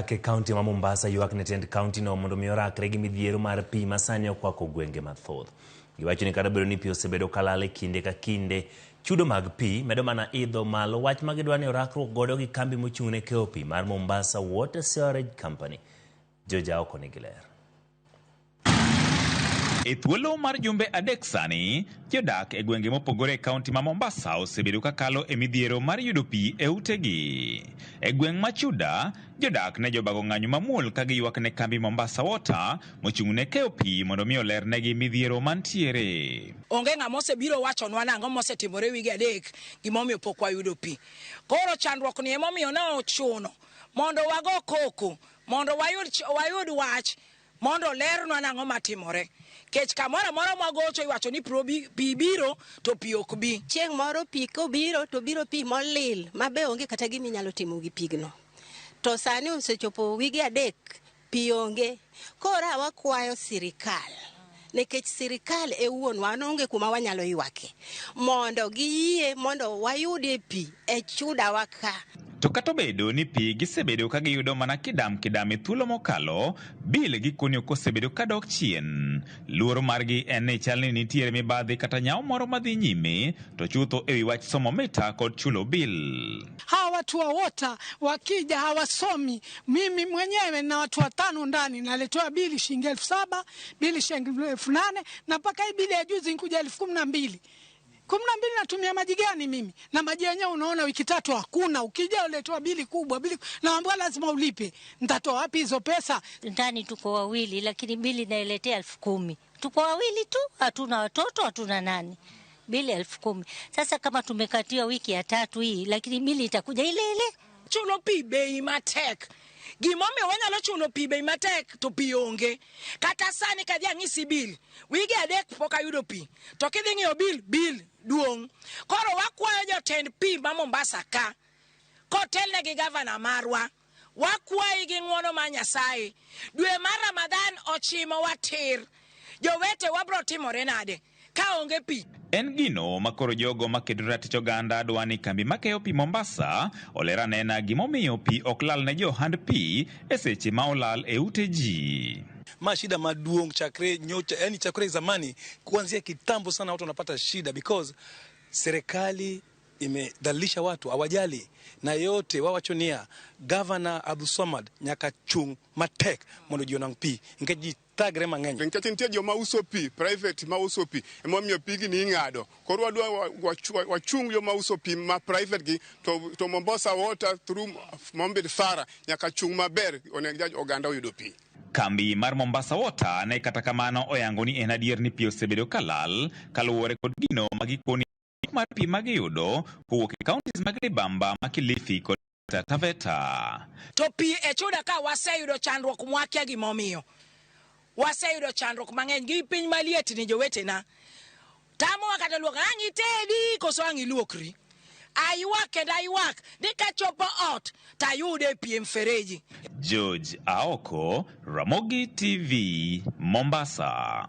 Jodak e kaunti ma Mombasa ywak ne tend kaunti no mondo mi orakre gi midhiero mar pi ma sani okwako gwenge mathoth. Giwacho ni kata obedo ni pi osebedo kalal e kinde ka kinde, chudo mag pi medo mana idho malo wach ma gidwa ni orakruok godo gi kambi mochung' ne keyo pi mar Mombasa Water Sewerage Company. Joja oko nigi ler. E thuolo mar jumbe 3 sani, jodak e gwenge mopogore e kaunti ma Mombasa osebedo kakalo e midhiero mar yudo pi e utegi. E gweng' ma Chuda, jodak ne jobago ng'anyo mamuol ka giywak ne kambi Mombasa Water mochung' ne keyo pi mondo mi olernegi midhiero mantiere. Onge ng'ama osebiro wachonwa nang'o mosetimore wige 3 gimomiyo pok wayudo pi. Koro chandruok ni emomiyo ne ochuno mondo wago koko mondo wayud wach mondo olernwa nang'o matimore. Kech kamoro amora mwagocho iwacho ni pi biro to pi ok bi. Chieng' moro pi kobiro to biro pi molil ma be onge kata gima inyalo timo gi pigno. To sani osechopo wige 3 pi onge. Koro wakwayo sirikal nikech sirikal e wuonwa onge kuma wanyalo ywake mondo giyie mondo wayudie pi e Chudawa ka. To kata obedo ni pi gisebedo ka giyudo mana kidam kidam e thuolo mokalo, bil gikoni ok osebedo ka dok chien. Luoro margi en ni chal ni nitiere mibadhi kata nyawo moro madhi nyime, to chutho ewi wach somo mita kod chulo bil. Hawa watu wa water wakija hawasomi. Mimi mwenyewe na watu 5 ndani naletewa bili shilingi 7,000, bili shilingi 8,000 na mpaka hii bili ya juzi nikuja 12,000. 12 natumia maji gani mimi? Na maji yenyewe unaona wiki 3 hakuna. Ukija uletewa bili kubwa, bili naambiwa lazima ulipe. Nitatoa wapi hizo pesa? Ndani tuko wawili lakini bili nailetea 10,000. Tuko wawili tu, hatuna watoto, hatuna nani. Bili 10,000. Sasa kama tumekatiwa wiki ya 3 hii lakini bili itakuja ile ile. Chulo pi bei matek. Gimomiyo wanyalo chulo pi bei matek to pi onge. Kata sani kadhi ang'isi bil, wige 3 pok ayudo pi. To kidhi ng'iyo bil, bil duong'. Koro wakwayo jotend pi ma Mombasa ka, kotelne gi gavana marwa, wakwayi gi ng'uono mar Nyasaye. Dwe mar Ramadhan ochimo watir. Jowete wabro timore nade ka onge pi? En gino ma koro jogo makedo ratich oganda dwa ni kambi makeyo pi Mombasa oler anena gimomiyo pi ok lal ne johand pi e seche ma olal e ute ji. Ma shida maduong' chakre nyocha, yani chakre zamani, kuanzia kitambo sana watu wanapata shida because serikali imedhalilisha watu, hawajali na yote wawachonia. Governor Abdulswamad nyaka chung matek mondo ji onwang' pi nikech ji thagre mang'eny. Nikech nitie joma uso pi private ma uso pi emomiyo pigi ni ing'ado. Koro wadwa wachung joma uso pi ma private gi to Mombasa Water through Mohamed Farah nyaka chung maber onego oganda oyudo pi. Kambi mar Mombasa Water ne kata kamano oyango ni en adier ni pi osebedo kalal kaluwore kod gino ma gikoni mar pi magiyudo kowuok e counties mag Libamba, ma Kilifi kod Taveta. To pi e Chuda ka waseyudo chandruok mwakia gimomiyo. Waseyudo chandruok mang'eny gi piny maliet ni jowetena. Tamowa kata luok, ang' itedi koso ang' iluokri. Aywak kendo aywak ni kachopo ot tayude pi e mfereji. George Aoko, Ramogi TV, Mombasa.